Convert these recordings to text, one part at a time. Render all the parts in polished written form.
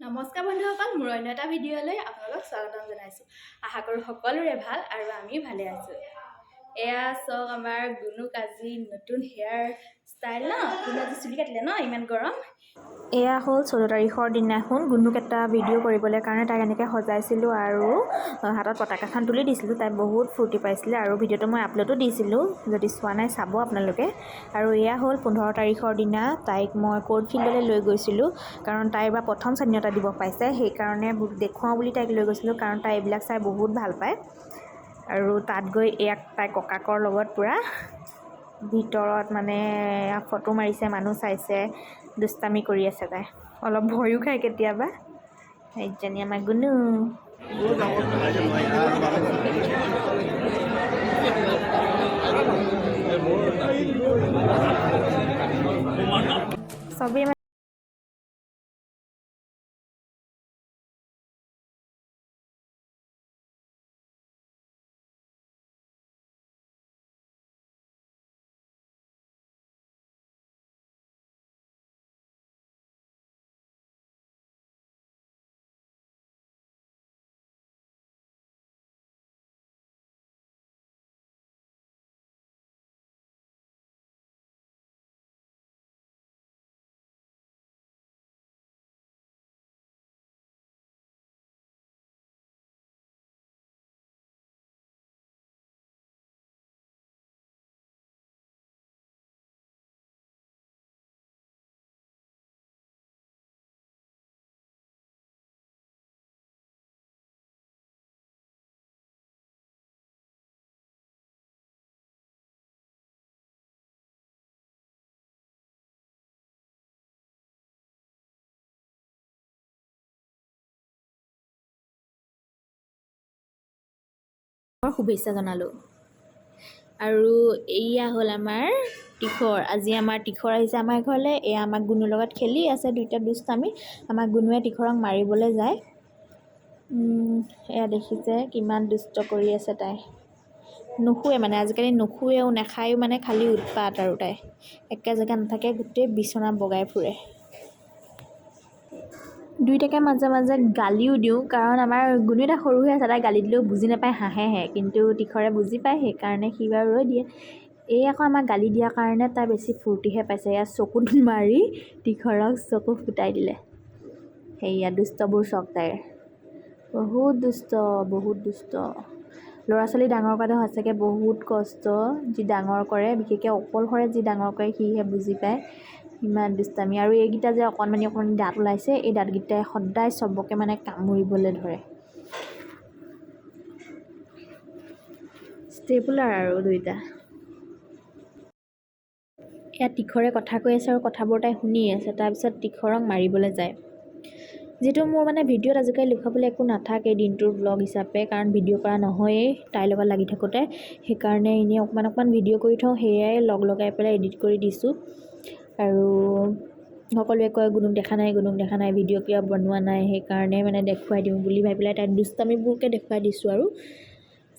নমস্কাৰ বন্ধুসকল, মোৰ অন্য এটা ভিডিঅ'লৈ আপোনালোক স্বাগতম জনাইছোঁ। আশা কৰোঁ সকলোৰে ভাল আৰু আমিও ভালে আছোঁ। এয়া চাওক, আমাৰ গুণুক আজি নতুন হেয়াৰ ষ্টাইল ন। গুণু আজি চুলি কাটিলে ন, ইমান গৰম। এয়া হ'ল 14 তাৰিখৰ দিনাখন গুণুক এটা ভিডিঅ' কৰিবলৈ কাৰণে তাইক এনেকৈ সজাইছিলোঁ আৰু হাতত পতাকাখন তুলি দিছিলোঁ। তাই বহুত ফূৰ্তি পাইছিলে আৰু ভিডিঅ'টো মই আপলোডো দিছিলোঁ, যদি চোৱা নাই চাব আপোনালোকে। আৰু এয়া হ'ল 15 তাৰিখৰ দিনা তাইক মই ক'ৰ্ট ফিল্ডলৈ লৈ গৈছিলোঁ, কাৰণ তাই এইবাৰ প্ৰথম স্বাধীনতা দিৱস পাইছে। সেইকাৰণে দেখুৱাওঁ বুলি তাইক লৈ গৈছিলোঁ, কাৰণ তাই এইবিলাক চাই বহুত ভাল পায়। আৰু তাত গৈ ইয়াক তাই ককাকৰ লগত পূৰা ভিতৰত মানে ফটো মাৰিছে, মানুহ চাইছে, দুষ্টামি কৰি আছে। তাই অলপ ভয়ো খায় কেতিয়াবা। এইজনী আমাৰ গুণু। চবেই শুভেচ্ছা জনালোঁ। আৰু এইয়া হ'ল আমাৰ তীখৰ। আজি আমাৰ তীখৰ আহিছে আমাৰ ঘৰলৈ। এয়া আমাক গুণুৰ লগত খেলি আছে, দুইটা দুষ্টামি। আমাৰ গুণুৱে তীখৰক মাৰিবলৈ যায়। এয়া দেখিছে কিমান দুষ্ট কৰি আছে তাই। নুশুৱে মানে আজিকালি, নুশুৱেও, নাখায়ো, মানে খালি উৎপাত আৰু তাই একে জেগাত নাথাকে, গোটেই বিচনা বগাই ফুৰে। দুইটাকে মাজে মাজে গালিও দিওঁ, কাৰণ আমাৰ গুণু এটা সৰু হৈ আছে, তাই গালি দিলেও বুজি নাপায়, হাঁহেহে। কিন্তু তীখৰে বুজি পায়, সেইকাৰণে সি বাৰু ৰৈ দিয়ে। এই আকৌ আমাক গালি দিয়াৰ কাৰণে তাই বেছি ফূৰ্তিহে পাইছে। এয়া চকুত মাৰি তীখৰক চকু ফুটাই দিলে। সেয়া দুষ্টবোৰ চাওক, তাইৰ বহুত দুষ্ট, বহুত দুষ্ট। ল'ৰা ছোৱালী ডাঙৰ কৰাটো সঁচাকৈ বহুত কষ্ট। যি ডাঙৰ কৰে, বিশেষকৈ অকলশৰে যি ডাঙৰ কৰে, সিহে বুজি পায় ইমান দুষ্টামি। আৰু এইকেইটা যে অকণমানি অকণমানি দাঁত ওলাইছে, এই দাঁতকেইটাই সদায় চবকে মানে কামুৰিবলৈ ধৰে। ষ্টেপুলাৰ আৰু দুইটা। ইয়াত তীখৰে কথা কৈ আছে আৰু কথাবোৰ তাই শুনি আছে। তাৰপিছত তীখৰক মাৰিবলৈ যায়। যিহেতু মোৰ মানে ভিডিঅ'ত আজিকালি দেখুৱাবলৈ একো নাথাকে দিনটোৰ ব্লগ হিচাপে, কাৰণ ভিডিঅ' কৰা নহয়েই তাইৰ লগত লাগি থাকোঁতে, সেইকাৰণে এনেই অকণমান অকণমান ভিডিঅ' কৰি থওঁ, সেয়াই লগ লগাই পেলাই এডিট কৰি দিছোঁ। আৰু সকলোৱে কয় গুণুক দেখা নাই, গুণুক দেখা নাই, ভিডিঅ' কিয় বনোৱা নাই, সেইকাৰণে মানে দেখুৱাই দিওঁ বুলি ভাবি পেলাই তাইৰ দুষ্টামিবোৰকে দেখুৱাই দিছোঁ। আৰু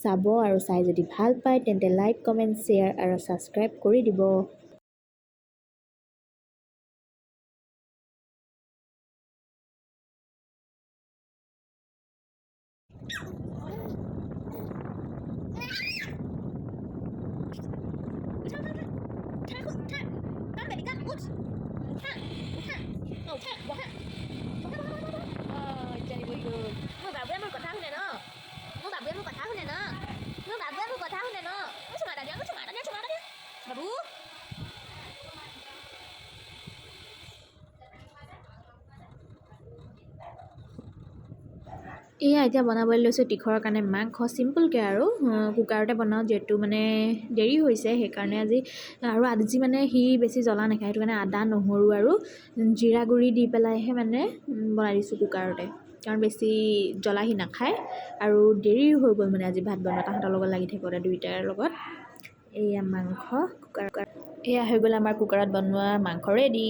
চাব আৰু চাই যদি ভাল পায় তেন্তে লাইক, কমেণ্ট, শ্বেয়াৰ আৰু ছাবস্ক্ৰাইব কৰি দিব। মোৰ বাবুৱে মোৰ কথা শুনে ন, মোৰ বাবুৱে মোৰ কথা শুনে ন, মোৰ বাবুৱে মোৰ কথা শুনে ন। চুমা এটা দিয়া, চুমা এটা দিয়া, চুমা এটা দিয়া বাবু। এয়া এতিয়া বনাবলৈ লৈছোঁ তীখৰৰ কাৰণে মাংস, চিম্পুলকৈ আৰু কুকাৰতে বনাওঁ, যিহেতু মানে দেৰি হৈছে সেইকাৰণে আজি। আৰু আজি মানে সি বেছি জ্বলা নাখায়, সেইটো কাৰণে আদা, নহৰু আৰু জিৰা গুড়ি দি পেলাইহে মানে বনাই দিছোঁ কুকাৰতে, কাৰণ বেছি জ্বলা সি নাখায়। আৰু দেৰি হৈ গ'ল মানে আজি ভাত বনোৱা, তাহাঁতৰ লগত লাগি থাকোঁতে দুইটাৰ লগত। এয়া মাংস কুকাৰ, এয়া হৈ গ'ল আমাৰ কুকাৰত বনোৱা মাংস ৰেডি।